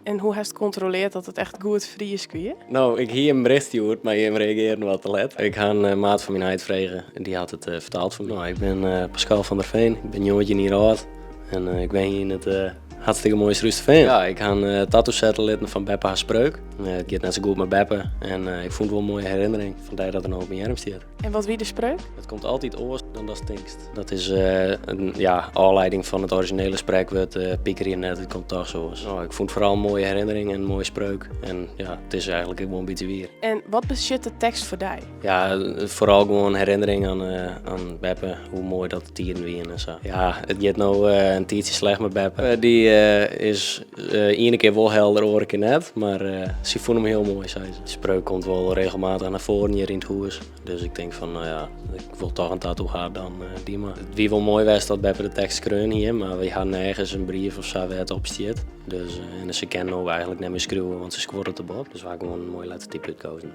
En hoe hast kontrolearre dat it echt goed Frysk wie? No, ik hie him in berjocht stjoerd, mar jim reagearren wat te let. Ik ha in maat fan myn heit frege en dy hat it fertaald foar my. No, ik bin Pascal van der Veen, ik bin 19 jier âld en ik wenje yn it hartstikke moaie Surhústerfean. Ja, ik ha in tattoo sette litten fan Beppe har spreuk. It giet net sa goed mei Beppe en ik fûn it wol in moaie herinnering, fandêr dat er no op myn earm stiet. En wat wie de spreuk? It komt altyd oars dan datst tinkst. Dat is in, ja, ôflieding fan it orizjinele sprekwurd "pikerje net, it komt dochs oars". No, ik fûn it foaral in moaie herinnering en in moaie spreuk. En ja, it is eigenlik ek wol in bytsje wier. En wat betsjut de tekst foar dy? Ja, foaral gewoan herinnering oan Beppe, hoe moai dat de tiden wiene en sa. Ja, it giet no in tiidsje slecht mei Beppe. Dy is iene kear wol helder, oare kear net. Mar sy fûn him hiel moai, sei se. De spreuk komt wol regelmatich nei foaren hjir yn it hûs. Dus ik tink fan, no ja, ik wol toch in tattoo ha, dan dy mar. It wie wol moai west dat Beppe de tekst skreaun hie, mar wy ha nergens in brief of sa wêr't it op stiet. Dus, en se kin no eigenlik net mear skriuwe, want se skuorret te bot. Dus we ha gewoan in moai lettertype útkozen.